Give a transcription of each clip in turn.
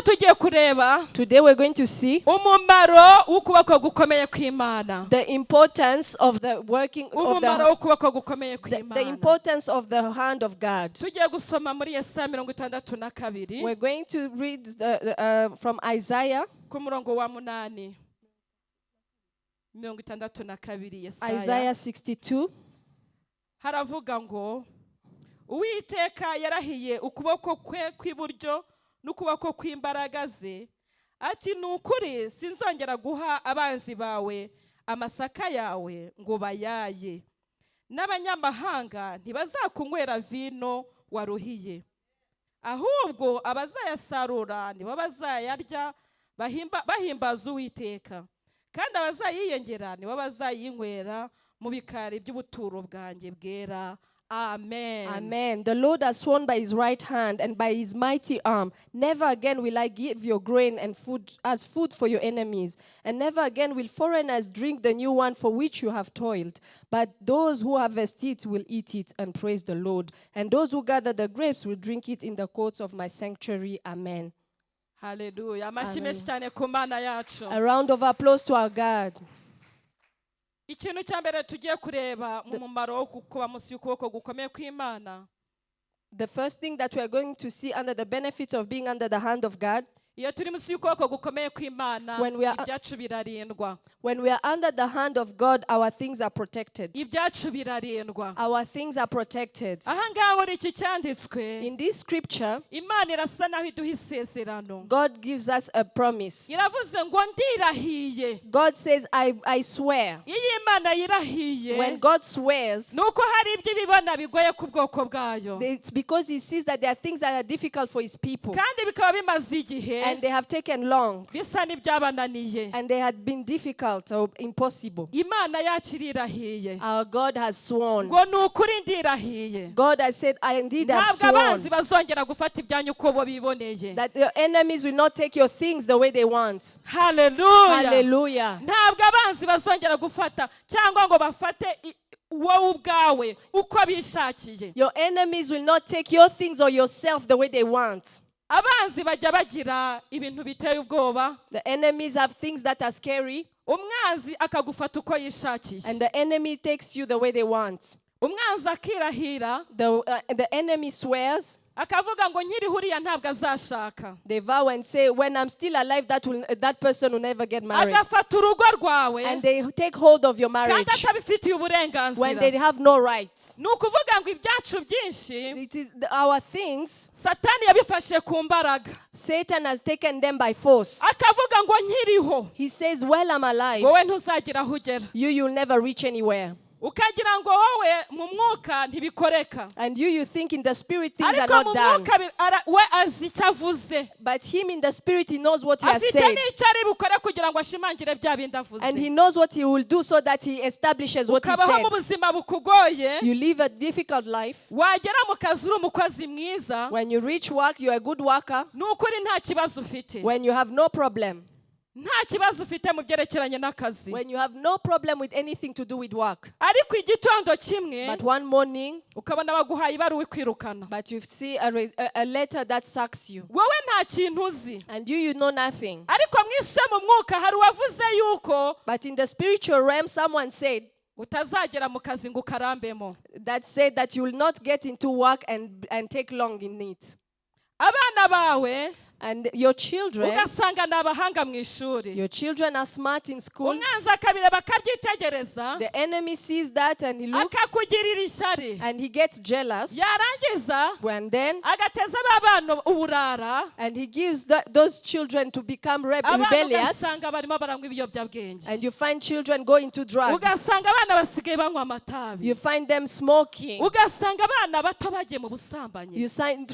rero tugiye kureba Today we're going to see umumaro w'ukuboko gukomeye kw'Imana. The importance of the working of Umumaro w'ukuboko gukomeye the kw'Imana. Importance of the hand of God. Tugiye gusoma muri Yesaya 62. We're going to read from Isaiah, Ku murongo wa 8, 62 Yesaya. Isaiah 62. Haravuga ngo Uwiteka yarahiye ukuboko kwe kw'iburyo n'ukuboko kw'imbaraga ze ati ni ukuri sinzongera guha abanzi bawe amasaka yawe ngo bayaye n'abanyamahanga ntibazakunywera vino waruhiye ahubwo abazayasarura nibo bazayarya bahimbaza Uwiteka kandi abazayiyengera nibo bazayinywera mu bikari by'ubuturo bwanjye bwera. Amen. Amen. The Lord has sworn by his right hand and by his mighty arm, never again will I give your grain and food as food for your enemies, and never again will foreigners drink the new wine for which you have toiled. But those who harvest it will eat it and praise the Lord, and those who gather the grapes will drink it in the courts of my sanctuary. Amen. Haleluya, amashyi menshi cyane ku Mana yacu. A round of applause to our God. Ikintu cya mbere tugiye kureba mu mumaro wo kuba munsi y'ukuboko gukomeye kw'Imana, The first thing that we are going to see under the benefits of being under the hand of God, iyo turi munsi y'ukuboko gukomeye kw'Imana, When we are- ibyacu birarindwa. When we are under the hand of God, our things are protected. Ibyacu birarindwa. Our things are protected. Aha ngaha muri iki cyanditswe, In this scripture, Imana irasa naho iduha isezerano. God gives us a promise. Iravuze ngo ndirahiye. God says, I swear. Iyo Imana yirahiye, When God swears, ni uko hari ibyo ibibona bigoye ku bwoko bwayo, it's because He sees that there are things that are difficult for His people. Kandi bikaba bimaze igihe And they have taken long. Bisa n'ibyabananiye. And they had been difficult or impossible. Imana yacu irirahiye Our God has sworn. Ngo ni ukuri ndirahiye. God has said, I indeed have Ntabwo abanzi sworn bazongera gufata ibyanyu uko bo biboneye. That your enemies will not take your things the way they want. Haleluya. Hallelujah. Ntabwo abanzi bazongera gufata cyangwa ngo bafate wowe ubwawe uko bishakiye. Your enemies will not take your things or yourself the way they want. Abanzi bajya bagira ibintu biteye ubwoba. The enemies have things that are scary, Umwanzi akagufata uko yishakiye. And the enemy takes you the way they want. Umwanzi akirahira, The enemy swears, akavuga ngo nkiriho uriya ntabwo azashaka. They vow and say, "When I'm still alive, that person will never get married." Agafata urugo rwawe And they take hold of your kandi marriage atabifitiye when they uburenganzira. Have no right. Ni ukuvuga ngo ibyacu byinshi, It is our things, Satani yabifashe ku mbaraga. Satan has taken them by force. Akavuga ngo nkiriho, He says, "While I'm alive, wowe ntuzagira aho ugera. you'll never reach anywhere." Ukagira ngo wowe mu mwuka ntibikoreka. And you think in the spirit things are Ariko mu not done. Mwuka we azi icyo avuze. But him in the spirit, he knows what he has Afite said. N'icyo ari bukore kugira ngo ashimangire bya bindi avuze. And he knows what he will do so that he establishes what he Ukabaho mu said. Buzima bukugoye. You live a difficult life. Wagera mu kazi uri umukozi mwiza. When you reach work, you're a good worker. Ni ukuri nta kibazo ufite. When you have no problem. Nta kibazo ufite mu byerekeranye n'akazi. When you have no problem with anything to do with work. Ariko igitondo kimwe, But one morning, ukabona baguhaye ibaruwa ikwirukana. But you see a letter that sacks you. Wowe nta kintu uzi. And you know nothing. Ariko mu isi yo mu mwuka hari uwavuze yuko But in the spiritual realm, someone said utazagera mu kazi ngo ukarambemo. That said that you will not get into work and take long in it. Abana bawe, And your children, ugasanga ni abahanga mu ishuri. Your children are smart in school. Umwanzi akabireba akabyitegereza, The enemy sees that and he looks akakugirira ishyari. And he gets jealous. Yarangiza And then agateza ba bana uburara. And he gives those children to become Abana rebellious. ugasanga barimo baranywa ibiyobyabwenge. And you find children go into drugs. Ugasanga abana basigaye banywa amatabi. You find them smoking. Ugasanga abana bato bagiye mu busambanyi. You find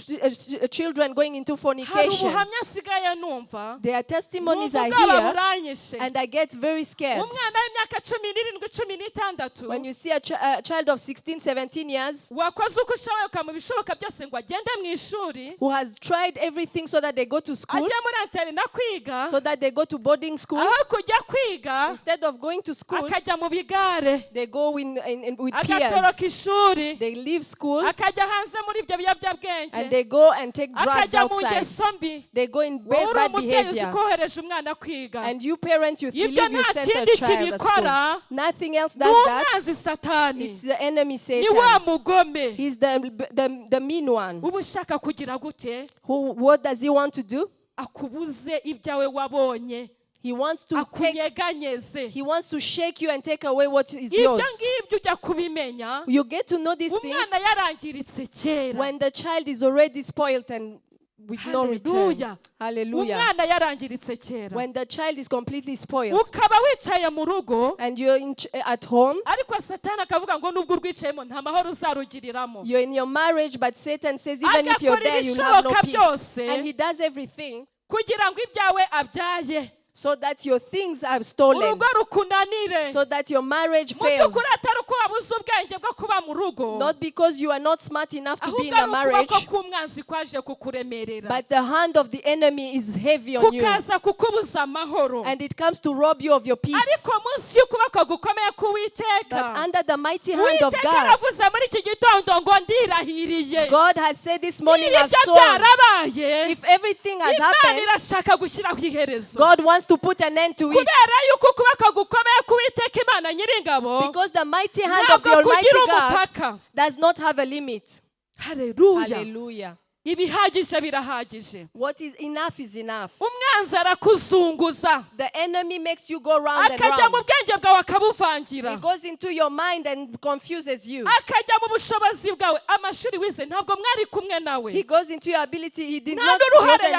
children going into Hari fornication. Ubuhamya nsigaye numva. There are testimonies Numva I ubwoba hear, buranyishe. And I get very scared. Umwana w'imyaka 17, 16, When you see a child of 16, 17 years wakoze uko ushoboye ukamuha ibishoboka byose ngo agende mu ishuri, who has tried everything so that they go to school, ajye muri internat kwiga, so that they go to boarding school, aho kujya kwiga instead of going to school, akajya mu bigare, they go with agatoroka peers. Ishuri, They leave school akajya hanze muri ibyo biyobyabwenge, and they go and take drugs akajya mu outside. Ngeso mbi. They go in Wowe bad, uri bad umubyeyi uzi behavior. ko wohereje umwana kwiga. And you parents, you Ibyo believe you nta sent a kindi child at school. kibikora. Nothing else Ni does that. umwanzi Satani. It's the enemy Ni Satan. wa mugome. He's the mean one. Uba ushaka kugira gute? Who? What does he want to do? Akubuze ibyawe wabonye. He wants to take. Akunyeganyeze. He wants to shake you and take away what is Ibyo yours. ngibyo ujya kubimenya You get to know these things umwana yarangiritse kera. When the child is already spoiled and with no return. Hallelujah. Hallelujah. Umwana yarangiritse kera. When the child is completely spoiled Ukaba wicaye mu rugo and you're at home, ariko Satani akavuga ngo nubwo urwicayemo nta mahoro uzarugiriramo. You're in your marriage, but Satan says even if you're Agakora there, you'll have no ibishoboka peace. byose. And he does everything Kugira ngo ibyawe abyaye so that your things are stolen, urugo rukunanire. So that your marriage Mu fails. by'ukuri atari uko wabuze ubwenge bwo kuba mu rugo Not because you are not smart enough to be ahubwo in a ari marriage, ukuboko k'umwanzi kwaje kukuremerera but the hand of the enemy is heavy on you kukaza kukubuza amahoro. And it comes to rob you of your peace. Ariko munsi y'ukuboko gukomeye k'Uwiteka, But under the mighty hand of Uwiteka God, aravuze muri iki gitondo ngo ndirahiriye. God has said this morning, Niba I've ibyo sworn. byarabaye, If everything has Imana happened, irashaka gushyiraho iherezo. God wants to put an end to it. Kubera yuko ukuboko gukomeye k'Uwiteka Imana Nyiringabo Because the mighty hand of the ntabwo Almighty kugira God umupaka. Does not have a limit. Haleluya. Hallelujah. Ibihagije birahagije. What is enough is enough. Umwanzi arakuzunguza. The enemy makes you go round and Akajya mu round. bwenge bwawe akabuvangira. He goes into your mind and confuses you. Akajya mu bushobozi bwawe amashuri wize ntabwo mwari kumwe nawe. He goes into your ability. He did Nta not. n'uruhare He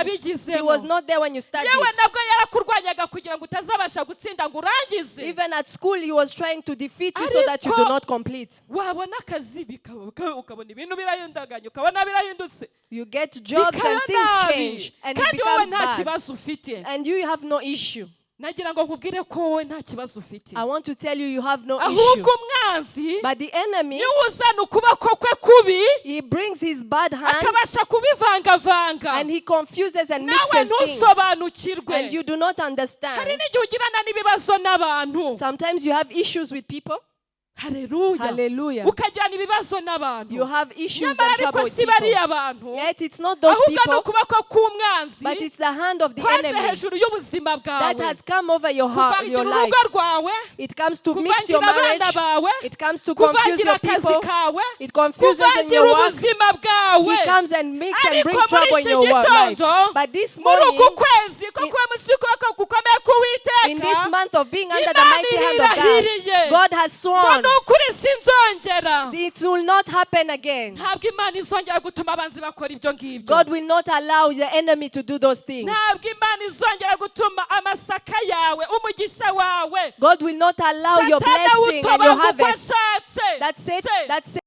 was yabigizemo. not there when you studied. Yewe nabwo yarakurwanyaga kugira ngo utazabasha gutsinda ngo urangize. Even at school, he was trying to defeat you so that you do Ariko not complete. Wabona akazi ukabona ibintu birahindaganya ukabona birahindutse. You get jobs Bikaba and things nabi. Change and it Kandi wowe becomes nta bad. Kibazo ufite. And you have no issue. Nagira ngo nkubwire ko wowe nta kibazo ufite. I want to tell you, you have no issue. Ahubwo umwanzi But the enemy, niwe uzana ukuboko kwe kubi he brings his bad hand akabasha kubivangavanga and he confuses and nawe mixes things. Ntusobanukirwe. And you do not Hari understand. N'igihe ugirana n'ibibazo n'abantu. Sometimes you have issues with people. Haleluya. Hallelujah. Ukagirana ibibazo n'abantu You have issues nyamara and trouble ariko with si people. bariya bantu Yet it's not those ahubwo ni people, ukuboko k'umwanzi but it's the hand of the kwaje enemy hejuru y'ubuzima that bwawe has come over your heart, kuvangira your life. urugo rwawe It comes to mix your kuvangira abana marriage. bawe It comes to confuse kuvangira your akazi people. kawe It confuses in kuvangira your work. ubuzima bwawe. He comes and mix and Ariko bring muri trouble in iki your life. gitondo But this muri morning, uku kwezi ko kuba munsi y'ukuboko gukomeye k'Uwiteka in this month of being under the Imana mighty hand of irahiriye. God, God has Ngo sworn ni ukuri sinzongera. It will not happen again. Ntabwo Imana izongera gutuma abanzi bakora ibyo ngibyo. God will not allow the enemy to do those things. Ntabwo Imana izongera gutuma amasaka yawe umugisha wawe God will not allow your Satani blessing and your awutoba uko harvest. ashatse. That Satan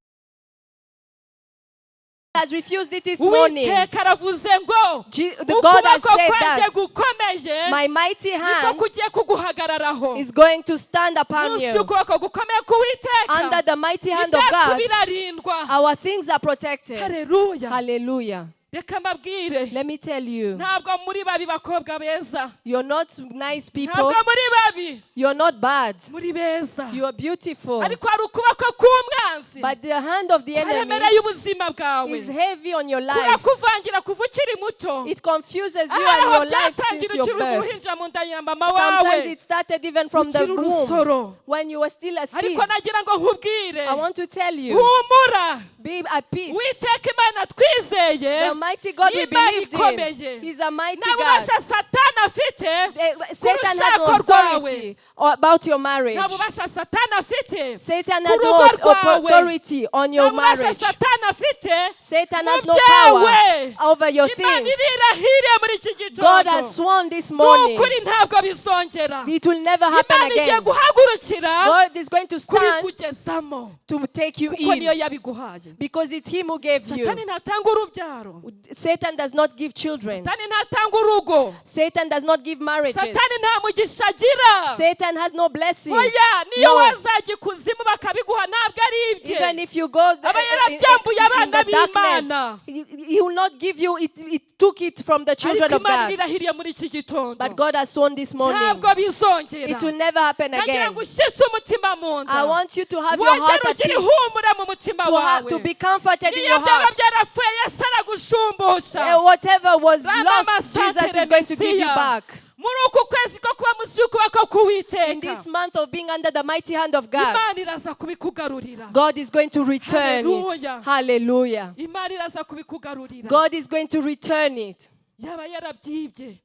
has refused it this morning. Uwiteka aravuze ngo The God has ukuboko said kwanjye that gukomeye my mighty niko hand kugiye kuguhagararaho is going to stand upon munsi you. y'ukuboko gukomeye k'Uwiteka Under the mighty hand of ibyacu God, birarindwa. our things are protected. Haleluya. Hallelujah. Reka mbabwire Let me tell you, ntabwo muri babi bakobwa beza. You're not nice people. Ntabwo muri babi. You're not bad. Muri beza. You are beautiful. Ariko hari ukuboko k'umwanzi But the hand of the enemy kwaremereye ubuzima bwawe is heavy on your life. kurakuvangira kuva ukiri muto. It confuses you Ahari and aho your life byatangira since your ukiri birth. uruhinja mu nda ya mama Sometimes wawe it started even from the ukiri womb urusoro. When you were still a seed. Ariko nagira ngo nkubwire I want to tell you, humura. Be at peace. Witeka Imana twizeye The Almighty God we Imana believed ikomeye. in, He's a mighty Nta God. bubasha Satani afite Satan has no urushako rwawe. Authority about your marriage. Nta bubasha Satani afite Satan ku has no rugo rwawe. Authority on your Nta bubasha marriage. Satani afite Satan mu has no power byawe. Over your Imana things. irahiriye muri iki God gitondo has sworn this ni morning ukuri ntabwo bizongera. It will never happen Imana igiye again. Guhagurukira God is going to stand kubikugezamo to take you kuko niyo in yabiguhaye. Because it's Him who gave you. Satani ntatanga urubyaro. Satan does not give children. Satani ntatanga urugo. Satan does not give marriages. Satani nta mugisha agira. Satan has no blessings. Oya, niyo No. wazajya ikuzimu bakabiguha, ntabwo ari ibye. Even if you go Aba yarabyambuye in abana the darkness, b'Imana. he will not give you it. It took it from the children Ariko of Imana God. irahiriye muri iki gitondo, But God has sworn this morning, ntabwo bizongera. it will never happen Nagira again. ngo ushyitse umutima mu nda, I want you to have your heart wongere at ugire peace, ihumure mu mutima to wawe. be comforted in Niyo your byaba heart. byarapfuye, Yesu aragushumbusha. Whatever was Rama lost, Jesus masantere is going to give you Mesiya. back. Muri uku kwezi ko kuba munsi y'ukuboko In k'Uwiteka, this month of being under the mighty hand of God, Imana iraza kubikugarurira. God is going to return Hallelujah. it. Hallelujah. Imana iraza kubikugarurira. God is going to return it. Yaba yarabyibye,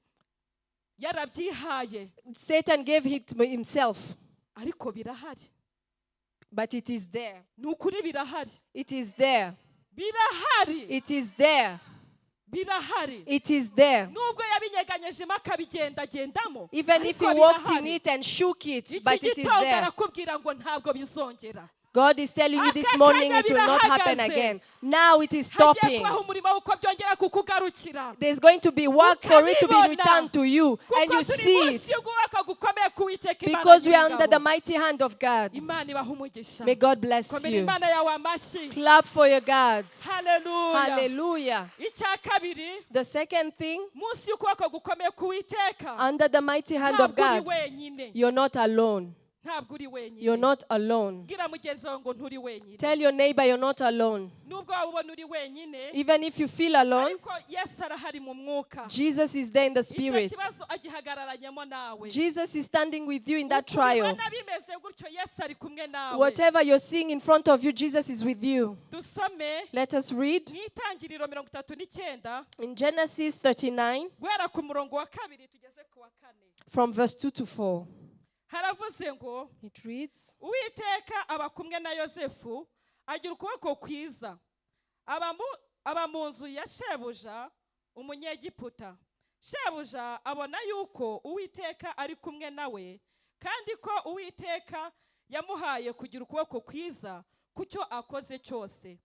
yarabyihaye, Satan gave it himself, ariko birahari. But it is there. Ni ukuri birahari. It is there. Birahari. It is there. Birahari. It is there. Nubwo yabinyeganyejemo akabigendagendamo, Even if he ariko walked in birahari. it and shook it, Iki but it is gitondo there. arakubwira ngo ntabwo bizongera. God is telling you this Aka morning kanya it will not happen birahagaze. Again. Now it is Hagiye stopping. kubaho umurimo w'uko byongera kukugarukira. There's going to be work for it to be Ukabibona. Returned to you, and Kuko you turi see munsi it y'ukuboko gukomeye k'Uwiteka Imana because we are under the Nyiringabo. Mighty hand of God. Imana ibaha umugisha. May God bless Komera you. Imana yawe amashyi. Clap for your God. Haleluya. Hallelujah. Icya kabiri, The second thing, munsi y'ukuboko gukomeye k'Uwiteka, under the mighty hand of ntabwo uri God, wenyine. You're not alone. Ntabwo uri wenyine. You're not alone. Bwira mugenzi wawe ngo nturi wenyine. Tell your neighbor you're not alone. Nubwo waba ubona uri wenyine, Even if you feel alone, ariko Yesu arahari mu mwuka. Jesus is there in the Icyo spirit. Kibazo agihagararanyemo nawe. Jesus is standing with you in that Uko trial. ubibona bimeze gutyo, Yesu ari kumwe nawe. Whatever you're seeing in front of you, Jesus is with you. Dusome Let us read mu Itangiriro 39, in Genesis 39 guhera ku murongo wa kabiri tugeze ku wa kane. From verse 2 to 4. Haravuze ngo, It reads, Uwiteka aba kumwe na Yosefu, agira ukuboko kwiza, aba mu nzu ya shebuja Umunyegiputa. Shebuja abona yuko Uwiteka ari kumwe nawe, kandi ko Uwiteka yamuhaye kugira ukuboko kwiza ku cyo akoze cyose.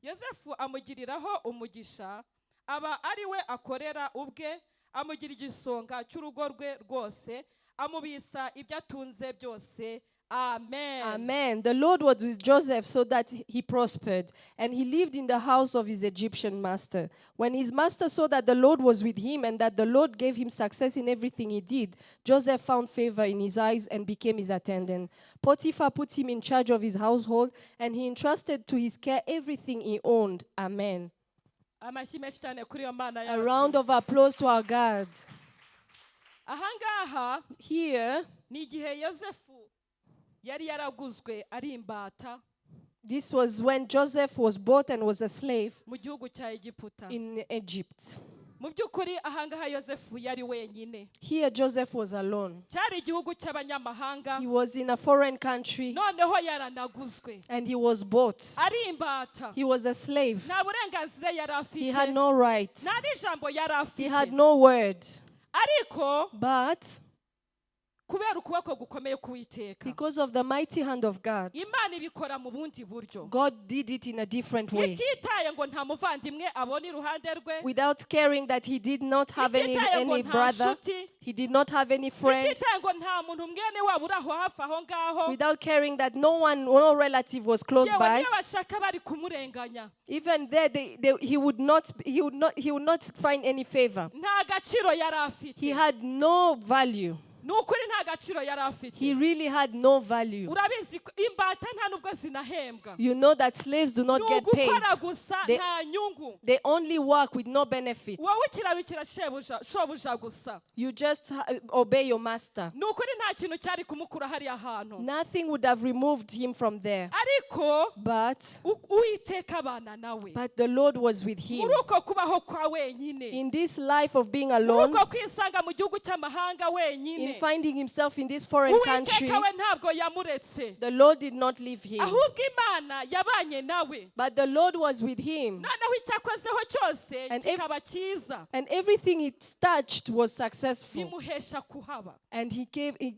Yosefu amugiriraho umugisha, aba ari we akorera ubwe, amugira igisonga cy'urugo rwe rwose, amubitsa ibyo atunze byose. Amen. Amen. The Lord was with Joseph so that he prospered, and he lived in the house of his Egyptian master. When his master saw that the Lord was with him and that the Lord gave him success in everything he did, Joseph found favor in his eyes and became his attendant. Potiphar put him in charge of his household, and he entrusted to his care everything he owned. Amen. Amashyi menshi cyane kuri iyo Mana A yacu. Round of applause to our God. Ahangaha Here, ni igihe Yosefu yari yaraguzwe ari imbata this was when Joseph was bought and was a slave mu gihugu cya Egiputa. In Egypt. Mu by'ukuri ahangaha Yosefu yari wenyine. Here, Joseph was alone. Cyari igihugu cy'abanyamahanga. He was in a foreign country Noneho yaranaguzwe and he was bought. Ari imbata. He was a slave. Nta burenganzira yari He afite, had no right. nta n'ijambo yari He had afite. No word. Ariko But kubera ukuboko gukomeye k'Uwiteka, because of the mighty hand of God, Imana ibikora mu bundi buryo, God did it in a different way. Ititaye ngo nta muvandimwe abona iruhande rwe, Without caring that he did not have Ititaye ngo any nta brother, nshuti, he did not have any friend, ititaye ngo nta muntu mwene wabo uri aho hafi aho ngaho, without caring that no one, no relative was close yewe by. niyo bashaka bari kumurenganya. Even there, he would not find any favor. Nta gaciro yari He afite. Had no value. Ni ukuri nta gaciro yari afite. He really had no value. Urabizi ko imbata nta nubwo zinahembwa. You know that slaves do not Ni get paid. ugukora gusa, nta nyungu. They only work with no benefit. Wowe ukirabikira shebuja shobuja gusa. You just obey your master. Ni ukuri nta kintu cyari kumukura hariya hantu. Nothing would have removed him from there. Ariko But Uwiteka abana nawe but the Lord was with him. Muri uko kubaho kwa wenyine, In this life of being muri alone, uko kwisanga mu gihugu cy'amahanga in wenyine, In finding himself in this foreign country, Uwiteka we ntabwo yamuretse, the Lord did not leave him, ahubwo Imana yabanye nawe. But the Lord was with him. Noneho icyo akozeho cyose kikaba cyiza. And everything he touched was successful. Bimuhesha kuhaba. And he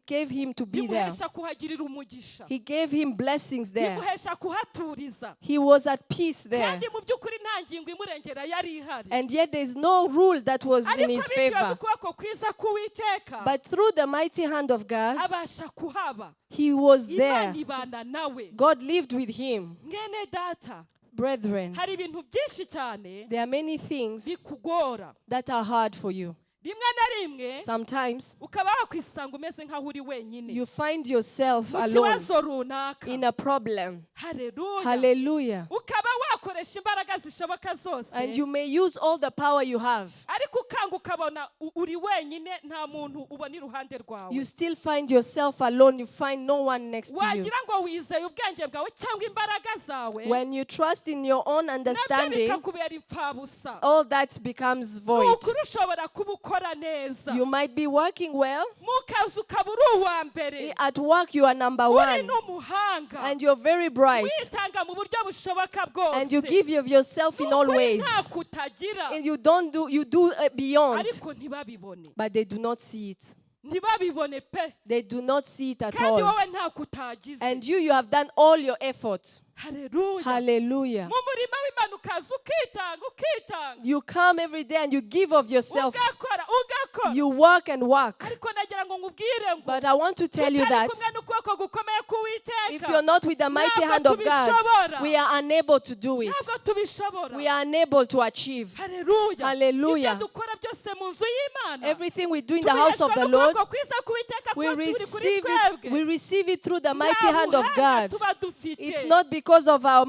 gave him to be there. Bimuhesha kuhagirira umugisha. He gave him blessings there. Bimuhesha kuhaturiza. He was at peace there. Kandi mu by'ukuri nta ngingo imurengera yari ihari. And yet there's no rule that was in Ariko his bitewe favor. n'ukuboko kwiza k'Uwiteka, But through the mighty hand of God, abasha kuhaba. he was there. Imana ibana nawe. God lived with him. Mwene data, Brethren, hari ibintu byinshi cyane there are many things bikugora. That are hard for you. Rimwe na rimwe Sometimes ukaba wakwisanga umeze nk'aho uri wenyine you find yourself mu alone kibazo runaka. In a problem. Haleluya. Hallelujah. Ukaba wakoresha imbaraga zishoboka zose, And you may use all the power you have. Ariko ukanga ukabona uri wenyine, nta muntu ubona iruhande rwawe. You still find yourself alone. You find no one next to you. Wagira ngo wizeye ubwenge bwawe cyangwa imbaraga zawe, When you trust in your own nabyo understanding, bikakubera imfabusa. All that becomes Ni void. ukuri ushobora kuba ukora neza, You might be working well. Mu kazi ukaba uri uwa mbere, At work, you are number uri one. N'umuhanga, And you're very bright. Witanga mu buryo bushoboka bwose. And you give of yourself in all Ni ukuri ways. nta kutagira, And you don't do, you do beyond. Ariko ntibabibone. But they do not see it. Ntibabibone pe. They do not see it at Kandi all. wowe nta kutagize. And you have done all your effort. Haleluya. Hallelujah. Mu murima w'Imana ukaza ukitanga ukitanga, You come every day and you give of yourself. Ugakora ugakora. You work and work. Ariko nagira ngo nkubwire ngo But I want to tell you tutari that kumwe n'ukuboko gukomeye k'Uwiteka, if you're not with the mighty ntabwo hand of God, tubishobora. We are unable to do it. Ntabwo tubishobora. We are unable to achieve. Haleluya. Hallelujah. Ibyo dukora byose mu nzu y'Imana, Everything we do in the house of tubiheshwa the Lord, n'ukuboko kwiza k'Uwiteka we kuba turi kuri receive it, twebwe. we receive it through the mighty Nta hand of buhanga God. tuba dufite. It's not because of our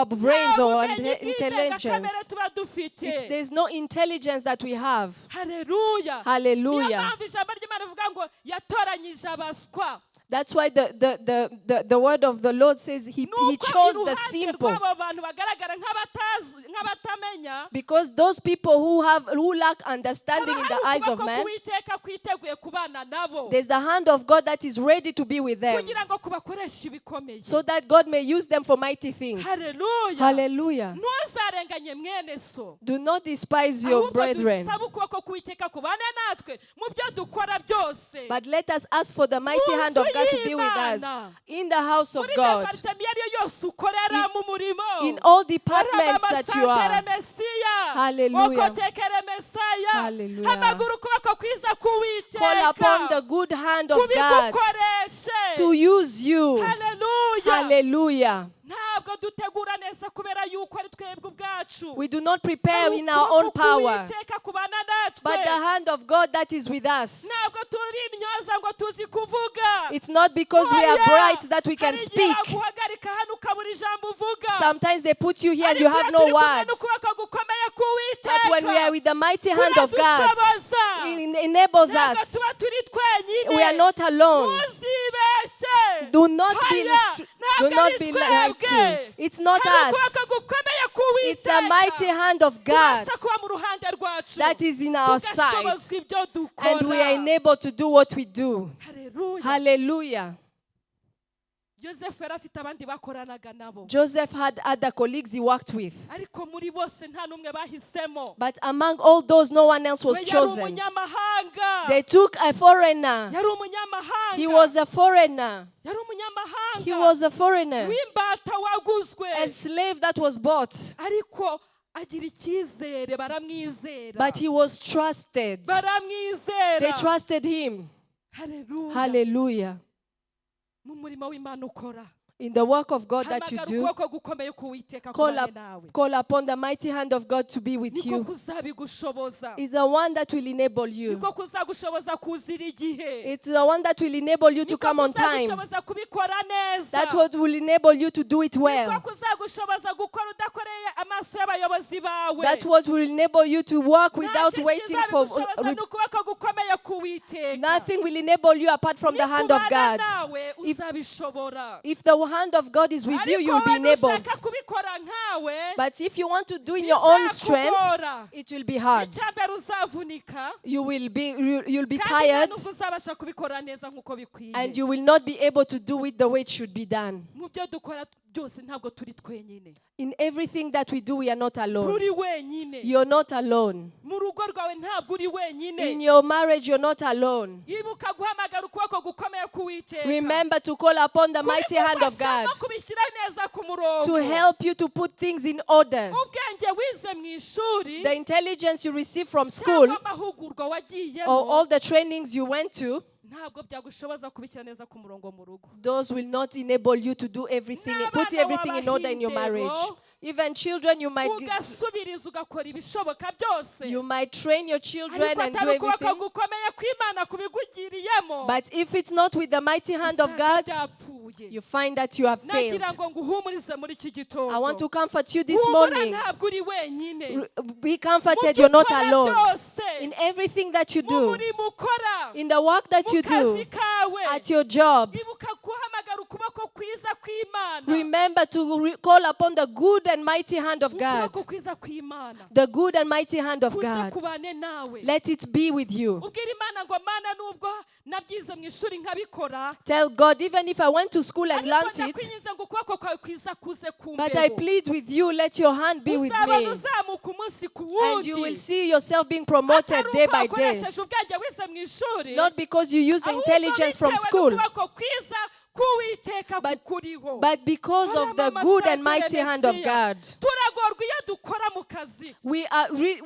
brains Nta or bumenyi intelligence. bw'indengakamere tuba dufite. There's no intelligence that we have. Haleluya. Niyo Hallelujah. Mpamvu ijambo ry'Imana rivuga ngo yatoranyije abaswa. That's why the word of the Lord says he Nuko chose the iruhande simple. rw'abo bantu bagaragara nk'abatamenya, Because those people who lack understanding haba in the hari eyes of ukuboko man, k'Uwiteka kwiteguye kubana nabo there's the hand of God that is ready to be with them. Kugira ngo kubakoreshe ibikomeye. So that God may use them for mighty things. Haleluya. Hallelujah. Ntuzarenganye mwene so, Do not despise your ahubwo brethren. dusabe ukuboko k'Uwiteka kubane natwe mu byo dukora byose. But let us ask for the mighty hand of God to be with us in the house of Muri God, département iyo ariyo yose ukorera mu murimo, in all departments that you are. Mesiya. Hallelujah. Okotekere Mesaya. Hallelujah. Hamagara ukuboko kwiza Call upon the k'Uwiteka good hand of God kubigukoreshe. To use you. Haleluya. Hallelujah. Ntabwo dutegura neza kubera yuko ari twebwe ubwacu. We do not prepare in our own power, K'Uwiteka kubana natwe. But the hand of God that is with us. Ntabwo turi intyoza ngo tuzi kuvuga. It's not because we are Oya! Bright that we can Hari igihe speak. Baguhagarika hano ukabura ijambo uvuga. Sometimes they put you here and Ariko you have iyo no turi kumwe words. N'ukuboko gukomeye k'Uwiteka, But when we are with the mighty hand of God, kuradushoboza. it enables Ntabwo us. Tuba turi twenyine. We are not alone. Ntuzibeshe. Do not be Oya, do ntabwo not ari be lied twebwe. to. It's not Hari us. ukuboko gukomeye k'Uwiteka It's the mighty hand of God kubasha kuba mu ruhande rwacu, that is in our side. Tugashobozwa ibyo dukora. And we are enabled to do what we do. Haleluya. Hallelujah. Yosefu yari afite abandi bakoranaga nabo, Joseph had other colleagues he worked with. Ariko muri bose nta n'umwe bahisemo. But among all those, no one else was We yari chosen. Umunyamahanga. They took a foreigner. Yari umunyamahanga. He was a foreigner. Yari umunyamahanga He was a foreigner. W'imbata waguzwe. A slave that was bought. Ariko agira icyizere, baramwizera. But he was trusted. Baramwizera. They trusted him. Haleluya. Hallelujah. Mu murimo w'Imana ukora, In the work of God that you hamagara do, ukuboko gukomeye k'Uwiteka call, kubane up, nawe. call upon the mighty hand of God to be with Niko you. Kuzabigushoboza. It's the one that will enable you. Niko kuzagushoboza kuzira igihe. It's the one that will enable you to Niko come on time. Kuzagushoboza kubikora neza. That's what will enable you to do it Niko well. Kuzagushoboza gukora udakoreye amaso y'abayobozi bawe. That's what will enable you to work without Nta waiting for. kizabigushoboza ni ukuboko gukomeye k'Uwiteka. Nothing will enable you apart from the hand of Nikubana God. Nawe If, uzabishobora. If the hand of God is with you, Ariko you'll be wowe enabled. nushaka kubikora nkawe, But if you want to do in your own strength, bizakugora. It will be hard. Icya mbere uzavunika, You'll be kandi nta tired nubwo uzabasha kubikora neza nk'uko bikwiye. And you will not be able to do it the way it should be done. Mu byo dukora byose ntabwo turi twenyine. In everything that we do, we are not alone. Nturi wenyine. You're not alone. Mu rugo rwawe ntabwo uri wenyine. In your marriage, you're not alone. Ibuka guhamagara ukuboko gukomeye k'Uwiteka Remember to call upon the mighty hand of kubigufasha God no kubishyira neza ku murongo. To help you to put things in order. Ubwenge wize mu ishuri The intelligence you receive from school cyangwa amahugurwa wagiyemo or all the trainings you went to, ntabwo byagushoboza kubishyira neza ku murongo mu rugo. Those will not enable you to do everything, put N'abana everything in order in your marriage. wabaha Even children, ugasubiriza ugakora ibishoboka byose, you might train your children ariko and do atari ukuboko everything. Gukomeye kw'Imana kubigugiriyemo, But if it's not with the mighty hand of usanga God, byapfuye. You find that you have failed. Nagira ngo nguhumurize muri iki gitondo. I want to comfort you this Humura, morning. Ntabwo uri wenyine. Be Mu comforted, byo you're not ukora alone. byose, In everything that you mu do, murimo ukora, in the work that mu you do, kazi kawe, at your job, ibuka guhamagara ukuboko kwiza kw'Imana. Remember to call upon the good and mighty hand of God. Ukuboko kwiza kw'Imana The good and mighty hand of kuze God. Kubane nawe. Let it be with you. Ubwira Imana ngo Mana nubwo nabyize mu ishuri nkabikora, Tell God, even if I went to school and ariko learnt it, ndakwinginze ngo ukuboko kwawe kwiza kuze but I kumbeho. Plead with you, let your hand be with Uzabona me. uzamuka umunsi ku And you will wundi, see yourself being promoted atari day uko by day. wakoresheje ubwenge wize mu ishuri, Not because you use the ahubwo intelligence from bitewe school, n'ukuboko kwiza k'Uwiteka kukuriho. but because of the good and mighty hand of God. Turagorwa iyo dukora mu kazi. We are, re-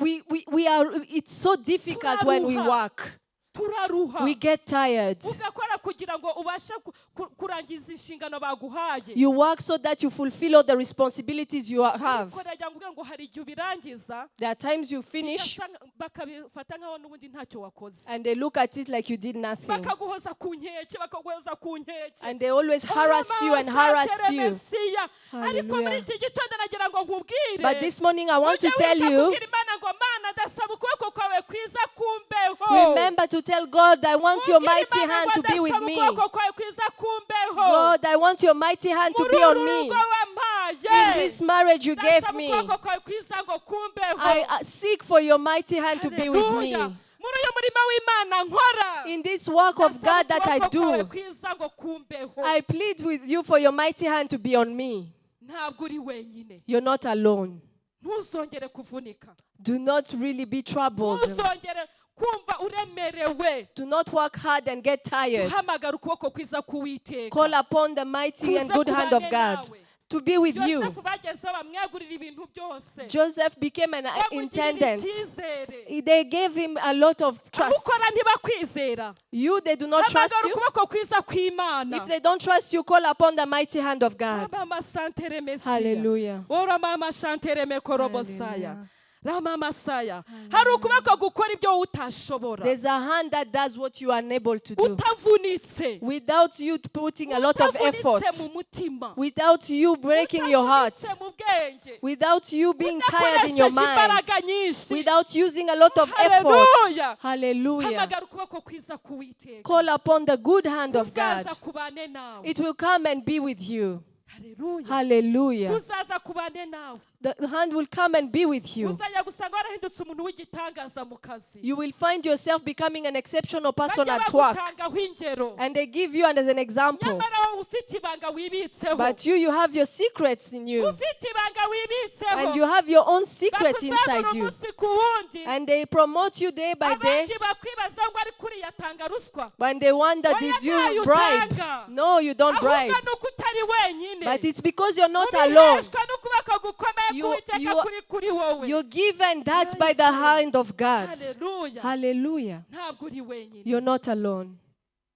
we are, it's so difficult when we Turaruha. Work. Turaruha. We get tired. Ugakora kugira ngo ubashe ku- kurangiza inshingano baguhaye. You work so that you fulfill all the responsibilities you have. Ariko ndagira ngo ubwire ngo hari igihe ubirangiza, There are times you finish bakabifata nkaho n'ubundi ntacyo wakoze, and they look at it like you did nothing. Bakaguhoza ku nkeke, bakaguhoza ku nkeke. And they always harass you and harass you. Mesiya. Ariko muri Hallelujah. Iki gitondo nagira ngo nkubwire, But this morning I want to ujye tell wibuka you, kubwira Imana ngo Mana ndasaba ukuboko kwawe kwiza kumbeho. Remember to tell God, I want your Ubwire mighty Imana hand ngo to be with ndasaba me. Ukuboko kwawe kwiza kumbeho. God, I want your mighty hand to Muri be on uru me. Rugo wampaye, In this marriage you gave ndasaba me, ukuboko kwawe kwiza ngo kumbeho. I seek for your mighty hand to be with me. Hallelujah. Muri uyu murimo w'Imana nkora, In this work of ndasaba God that I ukuboko kwawe do, kwiza ngo kumbeho. I plead with you for your mighty hand to be on me. Ntabwo uri wenyine. You're not alone. Ntuzongere kuvunika. Do not really be troubled. Ntuzongere kumva uremerewe. Do not work hard and get tired. Uhamagara ukuboko kwiza k'Uwiteka Call upon the mighty and kuze good hand of kubane God nawe. To be with you. Yosefu bagezeho bamwegurira ibintu byose, Joseph became an bamugirira intendant. Icyizere. They gave him a lot of trust. Abukora ntibakwizera, You, they do not trust hamagara you. Ukuboko kwiza kw'Imana. If they don't trust you, call upon the mighty hand of God. Mama santere Mesiya. Hallelujah. Ora mama shantere mekorobosaya. Hallelujah. Rama masaya. Hari ukuboko gukora ibyo wowe utashobora, There's a hand that does what you are unable to do utavunitse, without you putting a lot of effort, utavunitse mu mutima, without you breaking your heart, utavunitse mu bwenge, without you being tired in your udakoresheje mind, imbaraga nyinshi. Without using a lot of effort. Hallelujah. Hallelujah. Hamagara ukuboko kwiza k'Uwiteka. Call upon the good hand of God. Kuzaza kubane nawe. It will come and be with you. Hallelujah. Hallelujah. Kuzaza kubane nawe. The hand will come and be with you. Uzajya gusanga warahindutse umuntu w'igitangaza mu kazi. You will find yourself becoming an exceptional person Bajya at work. bagutangaho ingero, And they give you as an example. Nyamara wowe ufite ibanga wibitseho. But you have your secrets in you. Ufite ibanga wibitseho. And you have your own secret Bakuzamura inside you. Umunsi ku wundi. And they promote you day by day. Abandi bakwibaza ngo ariko uriya atanga ruswa. When they wonder, Oya, did ntayo you bribe? Utanga. No, you don't bribe. Ahubwo ni uko utari wenyine. But it's because you're not alone. Ubiheshwa n'ukuboko gukomeye k'Uwiteka kuri kuri wowe. You're given that by the hand of God. Haleluya. Hallelujah. Ntabwo uri wenyine. You're not alone.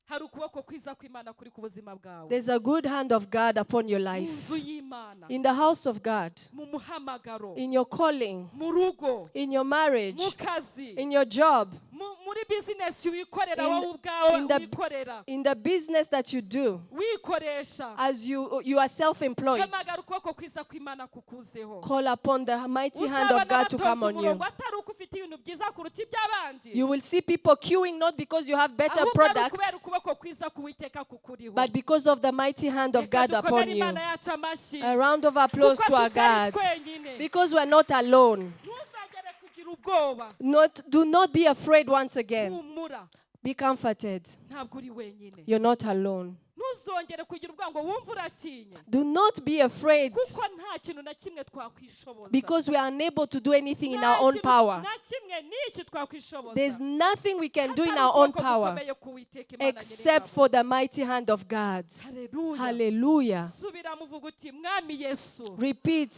Hari ukuboko kwiza kw'Imana kuri ku buzima bwawe. There's a good hand of God upon your Mu life. Nzu y'Imana, In the house of God, mu muhamagaro, in your calling, mu rugo, in your marriage, mu kazi, in your job, mu Muri bizinesi wikorera, wowe ubwawe wikorera, In the business that you do, wikoresha, as you are self employed, hamagara ukuboko kwiza kw'Imana kukuzeho. Call upon the mighty hand Uzabona of God to batonze come on you. umurongo atari uko ufite ibintu byiza kuruta iby'abandi, You will see people queuing not because you have better ahubwo ari ukubera products, ukuboko kwiza k'Uwiteka kukuriho. But because of the mighty hand of Reka God dukomere upon you. Imana yacu amashyi, A round of applause kuko to our tutari God. twenyine. Because we're not alone. Ntuzongere kugira ubwoba. Not, do not be afraid once again. Humura. Be comforted. Ntabwo uri wenyine. You're not alone. Ntuzongere kugira ubwoba ngo wumve uratinye, Do not be afraid kuko nta kintu na kimwe twakwishoboza, because we are unable to do anything in Nta our own kintu power. na kimwe n'iki twakwishoboza There's nothing we can do in hatari our own ukuboko power gukomeye k'Uwiteka Imana except Nyiringabo. For the mighty hand of God. Haleluya. Hallelujah. Subiramo uvuga uti: "Mwami Yesu, Repeat,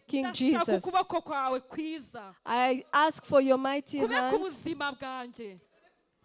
King ndashaka Jesus, ukuboko kwawe kwiza I ask for your mighty kube ku hand buzima bwanjye,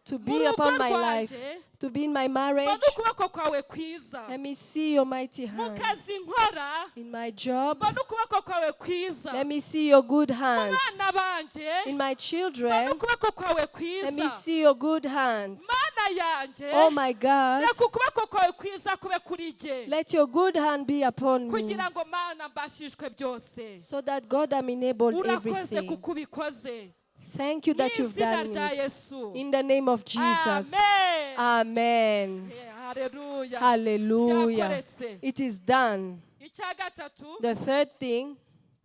to mu be rugo upon my life, rwanjye, to be in my marriage. Mbone ukuboko kwawe kwiza, Let me see your mighty mu hand. Kazi nkora, In my job, mbone ukuboko kwawe kwiza, let me see your good mu hand. bana banjye, In my mbone children, ukuboko kwawe let me kwiza. See your good hand. Mana yanjye, Oh my God, reka ukuboko kwawe kwiza kube kuri jye, let your good hand be upon me kugira ngo Mana mbashishwe byose. So that God I'm enabled Urakoze everything. Kuko ubikoze. Thank you that Mu you've izina done rya it. Yesu. In the name of Jesus. Amen. Amen. Haleluya. Hallelujah. Byakoretse. It is done. Icya gatatu, The third thing,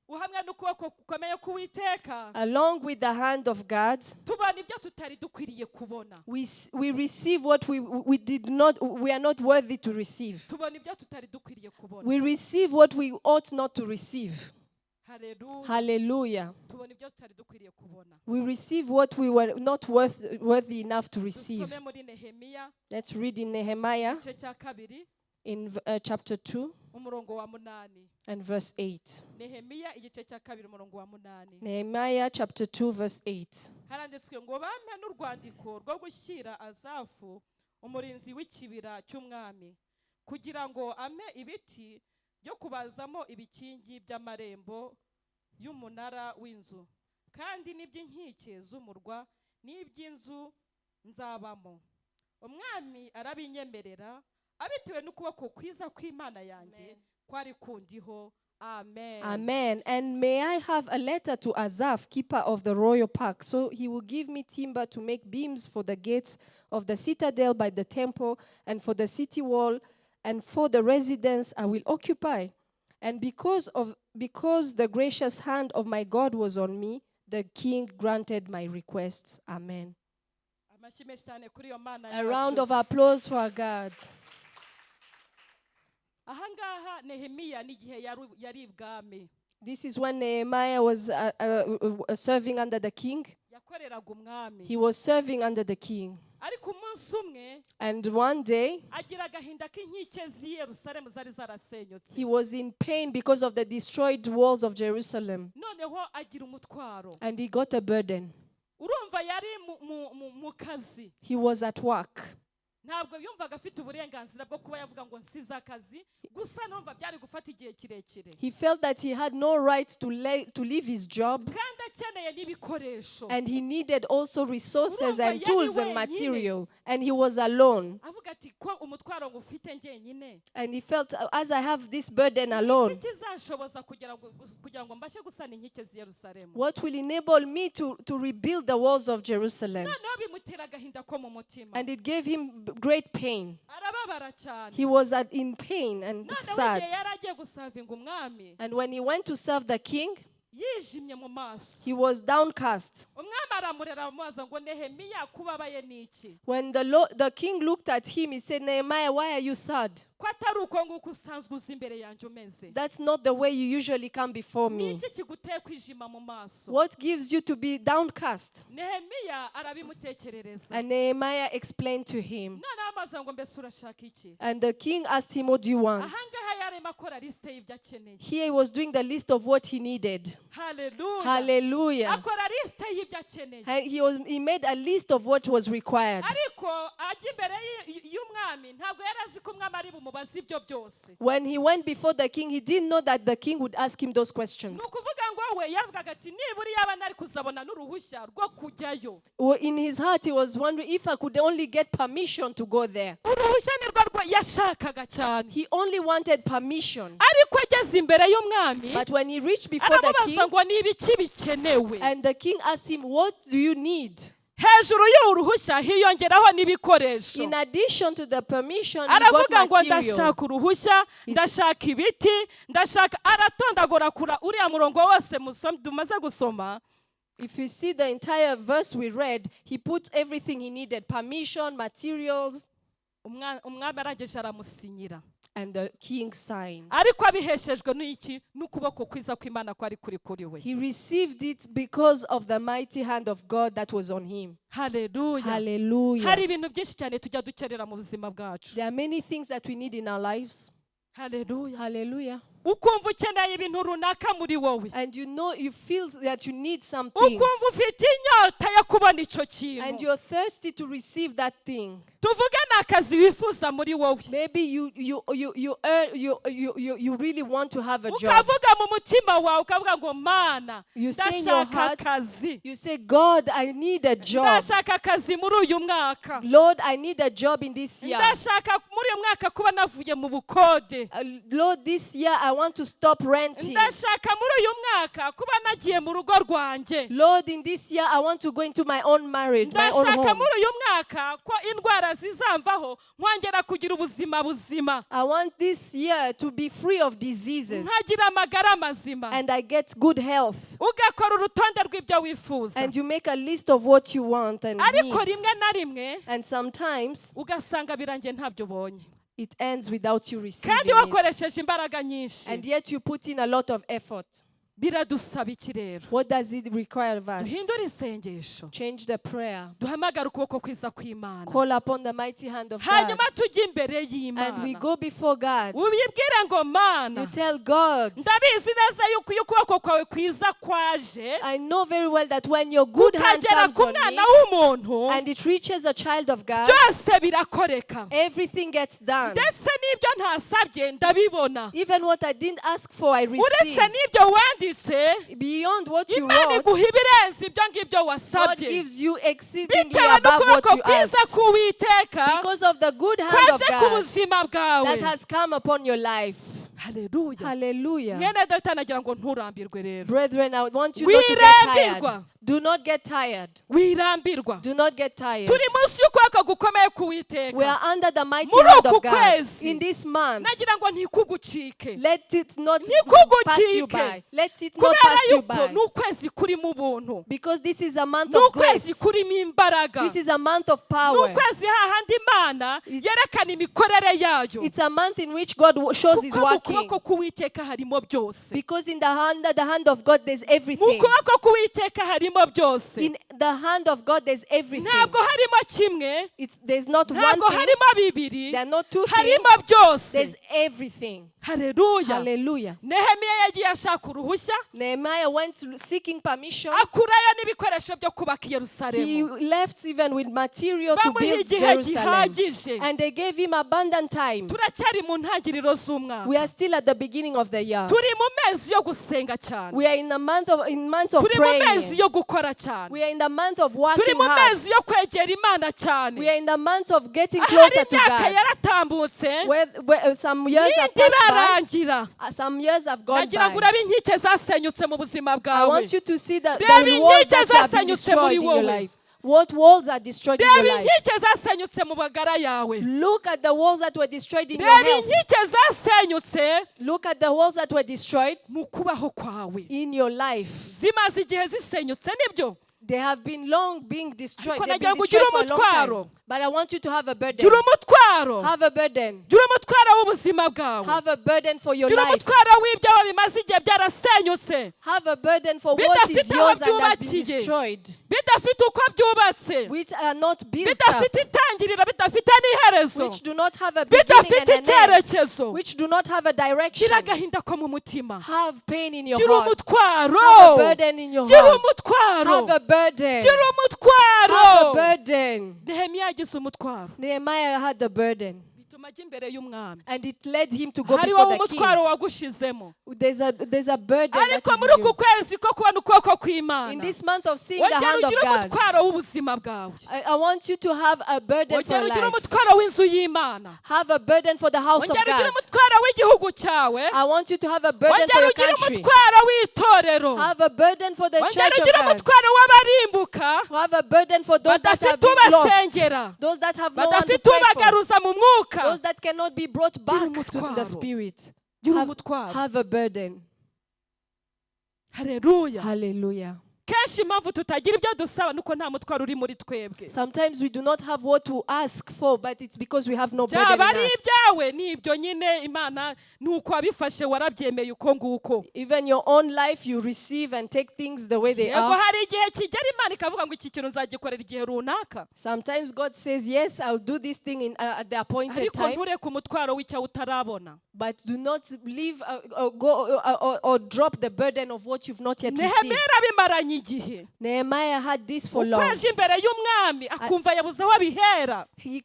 uhamwe n'ukuboko gukomeye k'Uwiteka, along with the hand of God, tubona ibyo tutari dukwiriye kubona. we receive what we did not, we are not worthy to receive. Tubona ibyo tutari dukwiriye kubona. We receive what we ought not to receive. Haleluya. Hallelujah. Tubona ibyo tutari dukwiriye kubona. We receive what we were not worthy enough to receive. Dusome muri Nehemiya, Let's read in Nehemiah igice cya kabiri, in chapter 2 umurongo wa 8. And verse 8. Nehemiya igice cya kabiri, umurongo wa 8. Nehemiah chapter 2, verse 8. Haranditswe ngo: "Bampe n'urwandiko rwo gushyira Azafu, umurinzi w'ikibira cy'umwami, kugira ngo ampe ibiti byo kubazamo ibikingi by'amarembo y'umunara w'inzu, kandi n'iby'inkike z'umurwa n'iby'inzu nzabamo. Umwami arabinyemerera abitewe n'ukuboko kwiza kw'Imana yanjye kwari kundiho." Amen. Amen. "And may I have a letter to Azaph, keeper of the royal park, so he will give me timber to make beams for the gates of the citadel by the temple, and for the city wall, and for the residence I will occupy. And because the gracious hand of my God was on me, the king granted my requests." Amen. Amashyi menshi cyane kuri iyo Mana A round yacu. Of applause for our God. Ahangaha Nehemiya n'igihe yari ibwami. This is when Nehemiah was serving under the king. Yakoreraga umwami. He was serving under the king. Ariko umunsi umwe And one day, agira agahinda k'inkike z'i Yerusalemu zari zarasenyutse. He was in pain because of the destroyed walls of Jerusalem. Noneho agira umutwaro. And he got a burden. Urumva yari mu kazi. He was at work. Ntabwo yumvaga afite uburenganzira bwo kuba yavuga ngo nsize akazi gusa, numva byari gufata igihe kirekire. He felt that he had no right to leave his job. Kandi akeneye n'ibikoresho. And he needed also resources Urumva and yari tools and wenyine. Material. And he was alone. Avuga ati: "Ko umutwaro ngufite njyenyine, And he felt, as I have this burden alone, iki kizanshoboza kugira ngo mbashe gusana inkike z'i Yerusalemu?" What will enable me to rebuild the walls of Jerusalem? Noneho bimutera agahinda ko mu mutima. And it gave him great pain. Arababara cyane. He was in pain and Noneho sad. Igihe yari agiye guservinga umwami, And when he went to serve the king, yijimye mu maso. He was downcast. Umwami aramurera, amubaza ngo: "Nehemiya, kubabaye ni iki?" When the king looked at him, he said, "Nehemiah, why are you sad? Ko atari uko nguko usanzwe uza imbere yanjye umeze? That's not the way you usually come before Ni me. Iki kiguteye kwijima mu maso?" What gives you to be downcast?" Nehemiya arabimutekerereza. And Nehemiah explained to him. Noneho amaze ngo: "Mbese urashaka iki?" And the king asked him, "What do you want?" Ahangaha yarimo akora lisite y'ibyo akeneye. Here he was doing the list of what he needed. Haleluya. Hallelujah. Akora lisite y'ibyo akeneye. And he made a list of what was required. Ariko ajya imbere y'umwami. y'umwami, ntabwo yari azi ko umwami ari bumubaze ibyo byose. When he went before the king, he didn't know that the king would ask him those questions. Ni ukuvuga ngo we yavugaga ati nibura yaba nari kuzabona n'uruhushya rwo kujyayo. Well, in his heart, he was wondering if I could only get permission to go there. Uruhushya nirwo rwo yashakaga cyane. He only wanted permission. Ariko ageze imbere y'umwami, But when he reached before the king, aramubaza ngo ni ibiki bikenewe? And the king asked him, "What do you need?" Hejuru y'uru ruhushya hiyongeraho n'ibikoresho. In addition to the permission, he got Aravuga ngo material. ndashaka uruhushya, ndashaka ibiti, ndashaka, aratondagura kura uriya murongo wose tumaze gusoma. If you see the entire verse we read, he put everything he needed: permission, materials, Umwami arangije aramusinyira. And the king signed. Ariko abiheshejwe n'iki? N'ukuboko kwiza kw'Imana kwari kuri kuri we. He received it because of the mighty hand of God that was on him. Haleluya. Hallelujah. Hari ibintu byinshi cyane tujya dukenera mu buzima bwacu. There are many things that we need in our lives. Haleluya. Hallelujah. Ukumva ukeneye ibintu runaka muri wowe. And you feel that you need some things. Ukumva ufite inyota yo kubona icyo And kintu. you're thirsty to receive that thing. Tuvuge ni akazi wifuza muri wowe. Maybe you you you you earn, you, you you you really want to have a job. Ukavuga mu mutima wawe, ukavuga ngo Mana, You say in your ndashaka heart, akazi. You say, "God, I need a job. Ndashaka akazi muri uyu mwaka. Lord, I need a job in this year. Ndashaka muri uyu mwaka kuba navuye mu bukode. Lord, this year I want to stop renting. Ndashaka muri uyu mwaka kuba nagiye mu rugo rwanjye. Lord, in this year I want to go into my own marriage, my own Ndashaka home. muri uyu mwaka ko indwara zizamvaho, nkongera kugira ubuzima buzima, I want this year to be free of diseases nkagira amagara mazima." and I get good health." Ugakora urutonde rw'ibyo wifuza. And you make a list of what you want and Ariko need. rimwe na rimwe And sometimes ugasanga birangiye ntabyo ubonye, it ends without you receiving kandi it. wakoresheje imbaraga nyinshi. And yet you put in a lot of effort. Biradusaba iki rero? What does it require of us? Duhindure isengesho. Change the prayer. Duhamagare ukuboko kwiza kw'Imana. Call upon the mighty hand of God. Hanyuma tujye imbere And we y'Imana. go before God. Uyibwire ngo Mana, You tell God, ndabizi neza yuko iyo ukuboko kwawe kwiza kwaje, "I know very well that when your good hand kukagera comes ku on me mwana w'umuntu, and it reaches a child of God, byose birakoreka. Everything gets done. Ndetse n'ibyo ntasabye ndabibona. Even what I didn't ask for, I Uretse receive." n'ibyo wanditse, Beyond what you Imana wrote, iguha ibirenze ibyo ngibyo God wasabye, gives you exceedingly bitewe above what n'ukuboko you kwiza asked. k'Uwiteka Because of the good hand of kwaje ku God buzima bwawe. that has come upon your life. Haleluya. Hallelujah. Mwene Dawidi, nagira ngo nturambirwe rero. Brethren, I want you not to get tired. Wirambirwa. Do not get tired. Wirambirwa. Do not get tired. Turi munsi y'ukuboko gukomeye We k'Uwiteka. are under the mighty Muri hand uku of God. kwezi, In this month, nagira ngo ntikugucike. let it not pass you Ntikugucike. by. Let it not Kubera pass you yuko by. ni ukwezi kurimo ubuntu. Because this is a month Ni of ukwezi grace. kurimo imbaraga. This is a month of Ni power. ukwezi hahandi Imana yerekana imikorere yayo. It's a month in which God shows his Kuko mu working. kuboko k'Uwiteka harimo byose. Because in the hand of God there's Mu everything. kuboko k'Uwiteka harimo byose. In the hand of God there's everything. Ntabwo harimo kimwe, It's there's not one ntabwo thing. harimo bibiri, There are not two things. harimo byose. There's everything. Haleluya. Hallelujah. Nehemiya yagiye ashaka uruhushya, Nehemiah went seeking permission. akurayo n'ibikoresho byo kubaka i He Yerusalemu. Left even with material to Bamuha build igihe Jerusalem. gihagije. And they gave him abundant time. Turacyari mu ntangiriro z'umwaka. We are still at the beginning of the year. Turi mu mezi yo gusenga cyane. We are in a month of in months of Turi mu mezi praying. yo gukora cyane. We are in the month of Turi working mu hard. mezi yo kwegera Imana cyane. We are in the months of getting Ahari closer to imyaka God. yaratambutse, Where some years have n'indi passed by, irarangira. Some years have gone Nagira ngo by. urabe inkike zasenyutse mu buzima I bwawe. want you to see Reba the walls inkike that have been zasenyutse destroyed muri in your wowe. life. What walls are destroyed in your Reba life? inkike zasenyutse mu magara yawe. Look at the walls that were destroyed in your Reba health. inkike zasenyutse Look at the walls that were destroyed mu kubaho kwawe. In your life. Zimaze igihe zisenyutse nibyo. They have been long being destroyed. Ariko They've nagira been ngo ugire destroyed for a long umutwaro. time. But I want you to have a burden. Gira umutwaro. Have a burden. Gira umutwaro w'ubuzima bwawe. Have a burden for your Gira life. umutwaro w'ibyawe bimaze igihe byarasenyutse, Have a burden for what is bidafite aho yours and has been byubakiye, destroyed, bidafite uko byubatse, which are not built up, bidafite itangiriro, bidafite n'iherezo. n'iherezo, which do not have a beginning bidafite and an end, icyerekezo. which do not have a direction. Gira agahinda ko mu mutima. Have pain in your Gira heart. umutwaro. Have a burden in your Gira heart. umutwaro. Have a burden. Gira Have umutwaro. a burden. Nehemiya yagize umutwaro, Nehemiah had the burden, bituma ajya imbere y'umwami. And it led him to go Hari before wowe the king. umutwaro wagushizemo. There's a burden that Ariko is muri in uku you. Kwezi ko kubona ukuboko In kw'Imana, this month of seeing the wongera hand of ugire God, umutwaro w'ubuzima bwawe. I want you to have a burden for Wongera ugire life. Umutwaro w'inzu y'Imana. Have a burden for the house of Wongera ugire God. Umutwaro w'igihugu cyawe. I want you to have a burden for Wongera your ugire country. Umutwaro w'itorero. Have a burden for the Wongera church of ugire God. Umutwaro w'abarimbuka Have a burden for those that have badafite been lost. ubasengera, Those that have no one to badafite pray for. ubagaruza mu mwuka. Those that cannot be brought back to the Umutwaro. spirit. Gira Have, umutwaro. have a burden. Haleluya. Hallelujah. Kenshi impamvu tutagira ibyo dusaba nuko nta mutwaro uri muri twebwe. Sometimes we do not have what to ask for, but it's because we have no burden Byaba ari in us. Ibyawe ni ibyo nyine Imana ni uko wabifashe warabyemeye uko nguko. Even your own life, you receive and take things the way they Yego, are. hari igihe kigera Imana ikavuga ngo iki kintu nzagikorera igihe runaka. Sometimes God says, "Yes, I'll do this thing at the appointed Ariko time." ntureke umutwaro w'icyo utarabona. But do not leave go or drop the burden of what you've not yet received. Nehemiya yarabimaranye igihe. Nehemiah had this for Uko long. aje imbere y'umwami akumva yabuze aho abihera, He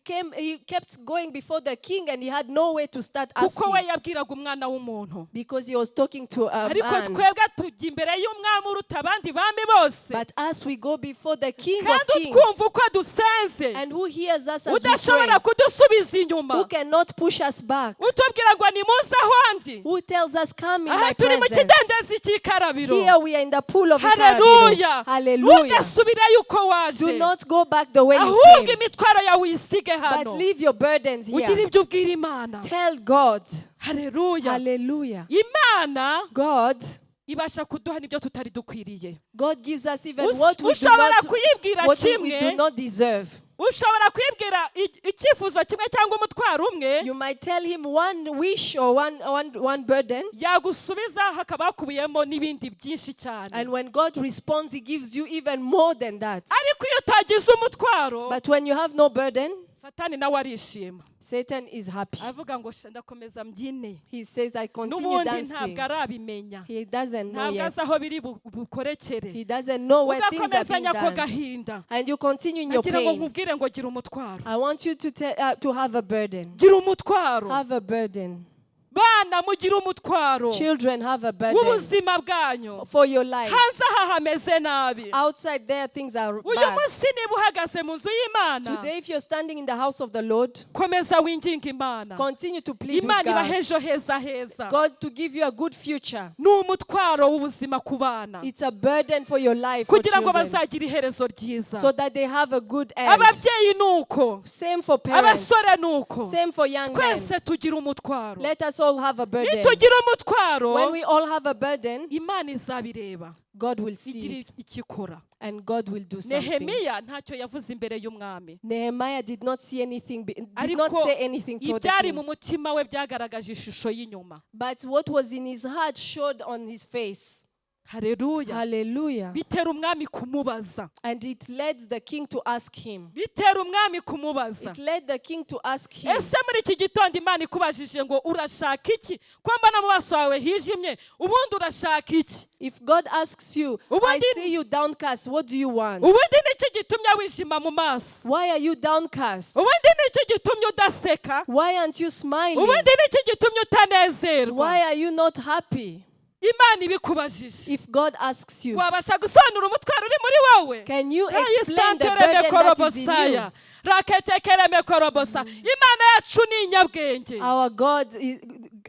kept going before the king, and he had no way to start kuko we asking yabwiraga umwana w'umuntu. because he was talking to a Ariko man. Twebwe tujya imbere y'umwami uruta abandi bami bose, But as we go before the King of kandi Kings, utwumva uko dusenze, and who hears us as we pray, udashobora kudusubiza inyuma, who cannot push us back, utubwira ngo nimuze aho ndi. Who tells us, "Come in Aha my turi mu presence." kidendezi cy'ikarabiro. Here we are in the pool of Haleluya. Ikarabiro. Hallelujah. Ntugasubireyo uko waje, Do not go back the way you ahubwo came, imitwaro yawe uyisige but hano, leave your burdens ugire here. Ibyo ubwira Imana. Tell God. Haleluya. Hallelujah. Imana God, ibasha kuduha n'ibyo tutari dukwiriye. God gives us even what we do Ushobora not, kuyibwira what we kimwe, do not deserve. Ushobora kuyibwira icyifuzo kimwe cyangwa umutwaro umwe, You might tell him one wish or one burden, yagusubiza hakaba hakubiyemo n'ibindi byinshi cyane. And when God responds, he gives you even more than that. Ariko iyo utagize umutwaro, But when you have no burden, Satani nawe arishima. Satan is happy. Avuga ngo "Sha, ndakomeza mbyine." He says, "I continue N'ubundi dancing." ntabwo arabimenya. He doesn't know Ntabwo yet. azi aho biri bukorekere. He doesn't know where things are being Ugakomezanya ako done. gahinda. And you continue in your Nagira ngo pain. nkubwire ngo gira umutwaro. I want you to have a burden. Gira umutwaro. Have a burden. Bana mugire umutwaro Children, have a burden w'ubuzima bwanyu. For your life. Hanze aha hameze nabi. Outside there, things are Uyu bad. Munsi niba uhagaze mu nzu y'Imana, Today, if you're standing in the house of the Lord, komeza winginga Imana. Continue to plead with Imana God. Ibahe ejo heza heza. God to give you a good future. Ni umutwaro w'ubuzima ku bana, It's a burden for your life, for kugira ngo children, bazagire iherezo ryiza. So that they have a good end. Ababyeyi ni uko, Same for parents. Abasore ni uko. Same for young men. Twese tugira umutwaro. Let us all have a burden. Nitugira umutwaro, When we all have a burden, Imana izabireba, God will see igira it icyo ikora. And God will do something. Nehemiya ntacyo yavuze imbere y'umwami, Nehemiah did not see anything, did not ariko say anything for the ibyari mu king. Mutima we byagaragaje ishusho y'inyuma. But what was in his heart showed on his face. Haleluya. Hallelujah. Bitera umwami kumubaza. And it led the king to ask him. Bitera umwami kumubaza. It led the king to ask him. Ese muri iki gitondo Imana ikubajije ngo urashaka iki, ko mbona mu maso hawe hijimye, ubundi urashaka iki? If God asks you, "I see you downcast, what do you want?" Ubundi ni iki gitumye wijima mu maso? Why are you downcast? Ubundi ni iki gitumye udaseka? Why aren't you smiling? Ubundi ni iki gitumye utanezerwa? Why are you not happy? Imana ibikubajije, If God asks you, wabasha gusobanura umutwaro uri muri wowe? can you explain the burden that is in you? Korobosaya raketekereme korobosa. Imana yacu ni inyabwenge.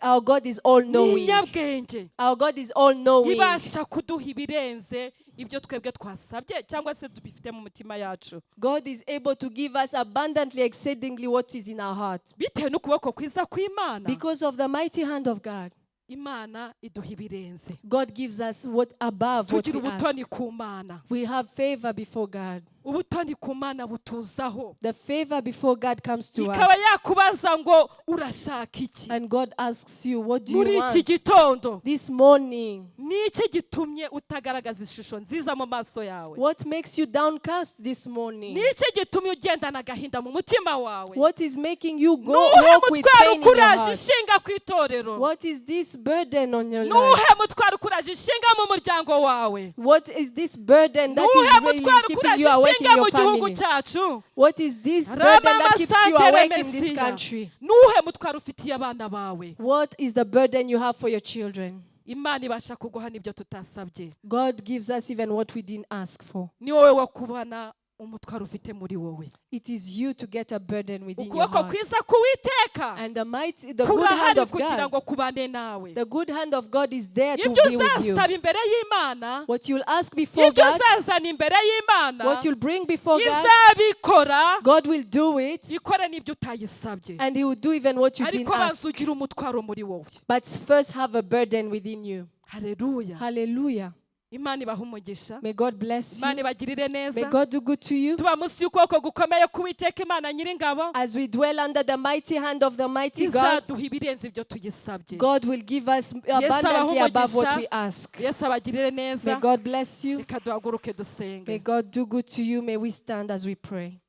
Our God is all Ni knowing. inyabwenge. Our God is all knowing. Ibasha kuduha ibirenze ibyo twebwe twasabye cyangwa se dubifite mu mutima yacu. God is able to give us abundantly, exceedingly what is in our heart. Bitewe n'ukuboko kwiza kw'Imana, Because of the mighty hand of God, Imana iduha ibirenze. God gives us what above what Tugira we ask. Ubutoni ku Mana. We have favor before God. Ubutoni ku Mana butuzaho. The favor before God comes to Ikaba us. Yakubaza ngo urashaka iki? And God asks you, "What do Muri you iki want?" gitondo, This morning, ni iki gitumye utagaragaza ishusho nziza mu maso yawe? What makes you downcast this morning? Ni iki gitumye ugendana agahinda mu mutima wawe? What is making you go Nuhe walk with mutwaro pain in your ukuraje heart? ishinga ku itorero? What is this burden on your life? Nuhe mutwaro ukuraje ishinga mu muryango wawe? What is this burden that is Nuhe really mutwaro keeping ukuraje you awake in ishinga mu your gihugu family? cyacu? What is this burden that keeps you Ramamasante awake in this Mesiya. Country? Nuhe mutwaro ufitiye abana bawe? What is the burden you have for your children? Imana ibasha kuguha n'ibyo tutasabye. God gives us even what we didn't ask for. Ni wowe wo kubona umutwaro ufite muri wowe. It is you to get a burden within your Ukuboko heart. kwiza k'Uwiteka And the good hand kurahari of kugira God, ngo kubane nawe. The good hand of God is there to Ibyo be with you. uzasaba imbere y'Imana, What you'll ask before ibyo God, uzazana imbere y'Imana, what you'll bring before God, izabikora, God will do it, ikore n'ibyo utayisabye. And He will do even what you didn't Ariko ask. banza ugire umutwaro muri wowe. But first have a burden within you. Haleluya. Hallelujah. Imana ibahe umugisha. May God bless Imana you. ibagirire neza. May God do good to you. Tuba munsi y'ukuboko gukomeye k'Uwiteka Imana Nyiringabo, As we dwell under the mighty hand of the mighty God, izaduha ibirenze ibyo tuyisabye. God will give us abundantly above what we ask. Yesu abagirire neza. May God bless you. Reka duhaguruke May dusenge. God do good to you. May we stand as we pray.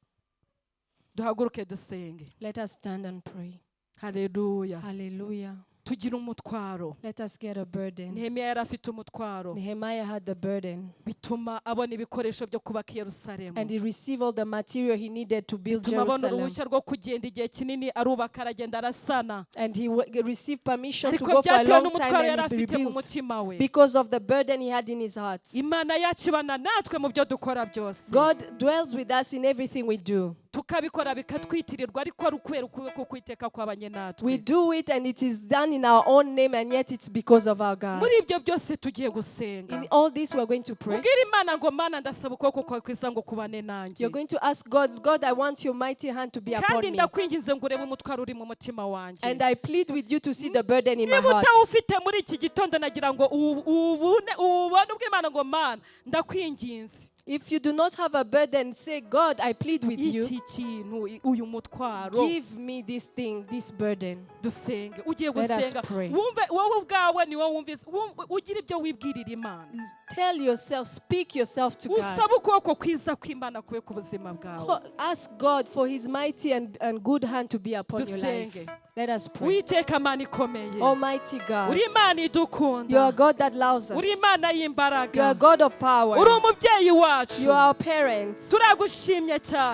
Duhaguruke dusenge. Let us stand and pray. Haleluya. Hallelujah. Tugira umutwaro. Let us get a burden. Nehemiya yari afite umutwaro, Nehemiah had the burden bituma abona ibikoresho byo kubaka i Yerusalemu, and he received all the material he needed to build bituma abona Jerusalem. uruhushya rwo kugenda igihe kinini arubaka, aragenda arasana. And he received permission to Ariko go for a byatewe long time n'umutwaro yari and he afite mu rebuilt mutima we. Because of the burden he had in his heart. Imana yacu ibana natwe mu byo dukora byose. God dwells with us in everything we do. Tukabikora bikatwitirirwa, ariko ari ukubera ukuboko k'Uwiteka kwabanye natwe. We do it and it is done in our own name, and yet it's because of our God. Muri ibyo byose tugiye gusenga. In all this, we're going to pray. Ubwire Imana ngo Mana, ndasaba ukuboko kwawe kwiza ngo kubane nanjye. You're going to ask God, "God, I want your mighty hand to be upon Kandi me. ndakwinginze ngo urebe umutwaro uri mu mutima wanjye. And I plead with you to see the burden in my Niba heart." utawufite muri iki gitondo, nagira ngo uwubone, uwubone, ubwire Imana ngo Mana, ndakwinginze. If you do not have a burden, say, "God, I plead with you. Iki kintu uyu mutwaro. Give me this thing, this burden." Dusenge. Ugiye Let us gusenga, pray. wumve wowe ubwawe, ni wowe wumvise, ugire ibyo wibwirira Imana. Tell yourself, speak yourself to God. Usabe ukuboko kwiza kw'Imana kube ku buzima bwawe. Ask God for his mighty and good hand to be upon your life. Dusenge. Let us pray. Witeka Mana ikomeye, Almighty God, uri Imana you are idukunda, God that loves us. Uri Imana You are y'imbaraga, God of power. Uri umubyeyi wacu. You are our parents. Turagushimye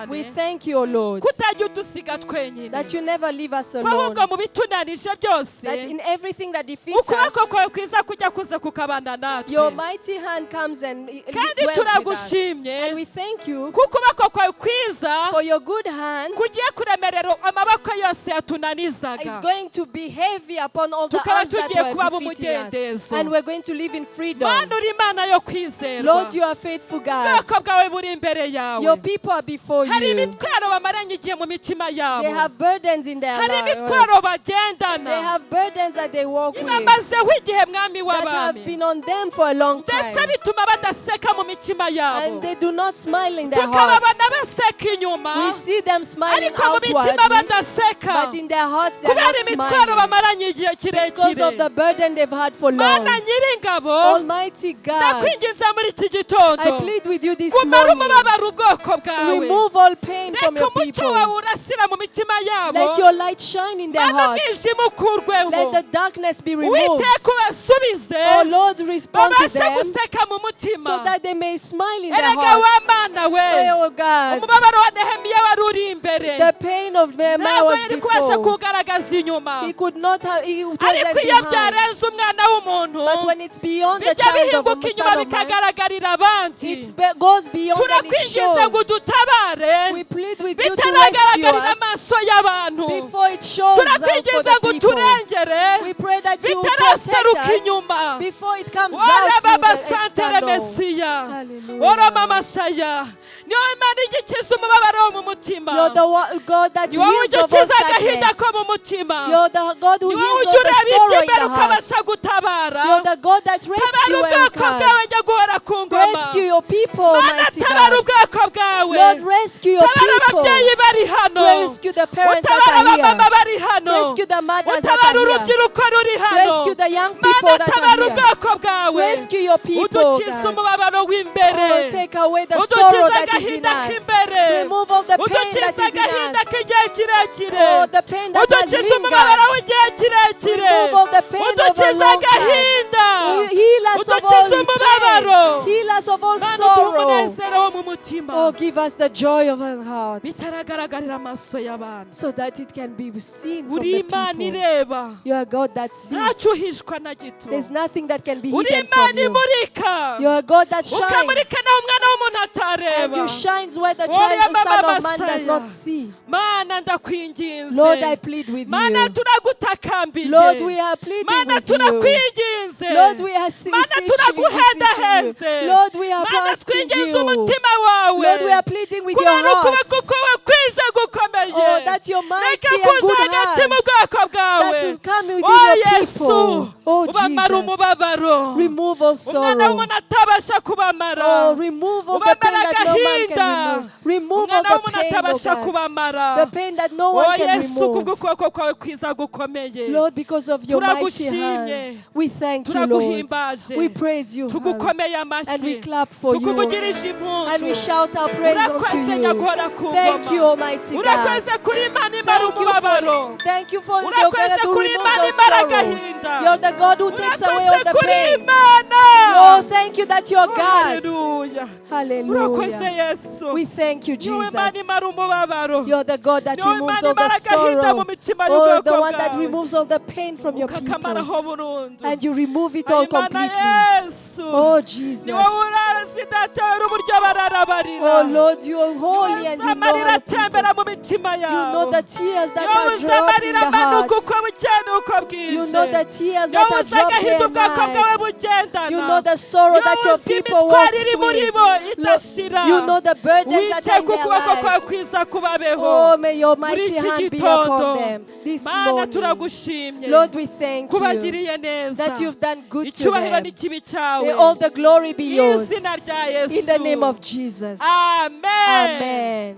We cyane thank you, O Lord, kutajya udusiga twenyine, that you never leave us ko alone. ahubwo mu bitunanije byose, That in everything that defeats us, ukuboko kwawe kwiza kujya kuza kukabana natwe. Your mighty hand comes and Kandi dwells with us. turagushimye And we thank you ko ukuboko kwawe kwiza for your good hand kugiye kuremerera amaboko yose yatunanizaga, is going to be heavy upon all the tukaba arms that tugiye were kuba defeating us. b'umudendezo. And we're going to live in freedom. Mana, uri Imana yo kwizerwa. Lord, you are faithful God. Ubwoko bwawe buri imbere yawe. Your people are before Hari you. imitwaro bamaranye igihe mu mitima yabo. They have burdens in their Hari lives. imitwaro bagendana, They have burdens that they walk with ibamazeho igihe, Mwami that have w'abami, been on them for a long ndetse time. bituma badaseka mu mitima yabo. And they do not smile in their Tukababona hearts. baseka inyuma, We see them smiling ariko mu mitima outwardly, badaseka, but in their hearts they are kubera not imitwaro smiling bamaranye igihe because of kirekire. The burden they've had for long. Mana Nyiringabo, Almighty God, ndakwinginze muri iki gitondo, I plead with you this kumara morning. Umubabaro ubwoko bwawe. Remove all pain from Reka your umucyo wawe people. urasira mu mitima yabo. Let your light shine in their Mana, hearts. umwijima ukurweho. Let the darkness be removed. Uwiteka, ubasubize, Oh Lord, respond to babashe them guseka mu mutima. So that they may smile in their Erega hearts. wa Mana we, Oh God, umubabaro wa Nehemiya wari uri imbere, the pain of Nehemiah ntabwo was yari kubasha before. kuwugaragaza inyuma. He could not have, he wasn't Ariko iyo behind. byarenze umwana w'umuntu, But when it's beyond the bijya child of bihinguka a inyuma son of man, bikagaragarira abandi. It goes beyond and it Turakwinginze ngo shows. udutabare We plead with you to rescue bitaragaragarira us amaso y'abantu. Before it shows out for Turakwinginze the ngo people. uturengere We pray that you will protect Itaraseruka protect us inyuma. before it comes Ora out to baba the santere external. Mesiya. Hallelujah. Ora mama shaya. Niyo Imana ijya ikiza umubabaro wo mu mutima. You're the one, God that Ni wowe heals ujya of all ukiza agahinda sadness. ko mu mutima. You're the God who Ni wowe heals ujya all the ureba sorrow in iby'imbere the heart. ukabasha gutabara. You're the God that Tabara rescue and ubwoko can. bwawe njya guhora ku ngoma. Rescue your people, Mana, mighty tabara God. ubwoko bwawe. Lord, rescue your Tabara people. ababyeyi bari hano. Rescue the parents that Utabara are here. abamama bari hano. Rescue the mothers that Utabara are here. urubyiruko ruri hano. Rescue the young people Mana, that tabara are here. ubwoko bwawe. Rescue your people, Udukize God. umubabaro w'imbere. Oh, take away the sorrow Udukize that is in agahinda us. k'imbere. Remove all the pain Udukize that is in agahinda us. k'igihe kirekire. Oh, the pain that has Udukize lingered. umubabaro w'igihe kirekire. Remove all the pain of a Udukize long time. agahinda. Heal us of all Udukize umubabaro. pain. Heal us of all Mana, uduhe sorrow. umunezero wo mu mutima Oh, give us the joy of our hearts bitaragaragarira amaso y'abantu. So that it can be seen from Uri the Imana people. ireba, You are God that sees. ntacyo uhishwa na gito. There's nothing that can be Uri hidden from Imana you. imurika, You are God that shines. ukamurika nawe umwana w'umuntu And atareba. you shines where the Ori child, the mama Son of Man does Masaya. not see. Mana, ndakwinginze. Lord, I plead with Mana, you. turagutakambiye. Lord, we are pleading Mana, with you. turakwinginze. Lord, we are Mana, beseeching turaguhendahenze. you. Lord, we are Mana, asking twinginze you. umutima wawe. Lord, we are pleading with your Kubera heart. ukuboko kwawe kwiza gukomeye, Oh, that your mighty reka and kuza good hagati hand mu bwoko bwawe. that will come within Oh your Yesu, people. Oh, ubamara Jesus. umubabaro Remove all umwana sorrow. w'umuntu atabasha kubamara. Oh, remove all the pain Ubamara that no man agahinda can remove. Remove all umwana the w'umuntu pain, oh atabasha God. kubamara. The pain that no Oh one can Yesu, remove. kubw'ukuboko kwawe kwiza gukomeye, Lord, because of your mighty turagushimye. hand, we thank you, Lord. Turaguhimbaje. We praise you, Lord. Tugukomeye And we amashyi, clap for you. tukuvugirije impundu. And we shout our praise unto Urakoze, you. Nyagora ku Thank you, ngoma. Almighty God. Urakoze kuri Imana imara Thank you umubabaro. for, thank you for the Urakoze God who kuri removes Imana all imara sorrow. agahinda. You're the God who takes away all Urakoze the kuri pain. Imana. Lord, thank you that you're Oh, God. haleluya. Urakoze, Hallelujah. Yesu. We thank you, Niwe Jesus. Imana imara umubabaro. You're the God that Niwe removes Imana all the imara agahinda mu sorrow. mitima Oh, the y'ubwoko one that bwawe, removes all the pain from your people. ukakamaraho burundu. And you remove it all Ayo Imana completely. Yesu, Oh, Jesus. ni wowe urazi Data wera uburyo barara barira. Oh, Lord, you are holy and you know Amarira our people. atembera mu mitima You know yabo. the tears that Niwowe are uzi dropped in amarira the heart. amanuka uko bukeye n'uko bwije. You know the tears Niwowe that are uzi dropped day agahinda and ubwoko bwawe night. bugendana. You know the sorrow that Niwowe your uzi people imitwaro walk iri muri with. bo idashira. You know the burdens that are in Witeka, their ukuboko kwawe lives. kwiza kubabeho Oh, may your muri mighty iki hand be gitondo. upon them this Mana, morning. turagushimye Lord, we thank you kubagiriye neza. that you've done good to Icyubahiro them. n'ikibi cyawe. May all the glory be yours. Izina rya Yesu. In the name of Jesus. Amen. Amen.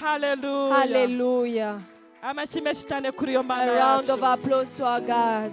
Haleluya. Hallelujah. Amashyi menshi cyane kuri iyo Mana A round yacu. of applause to our God.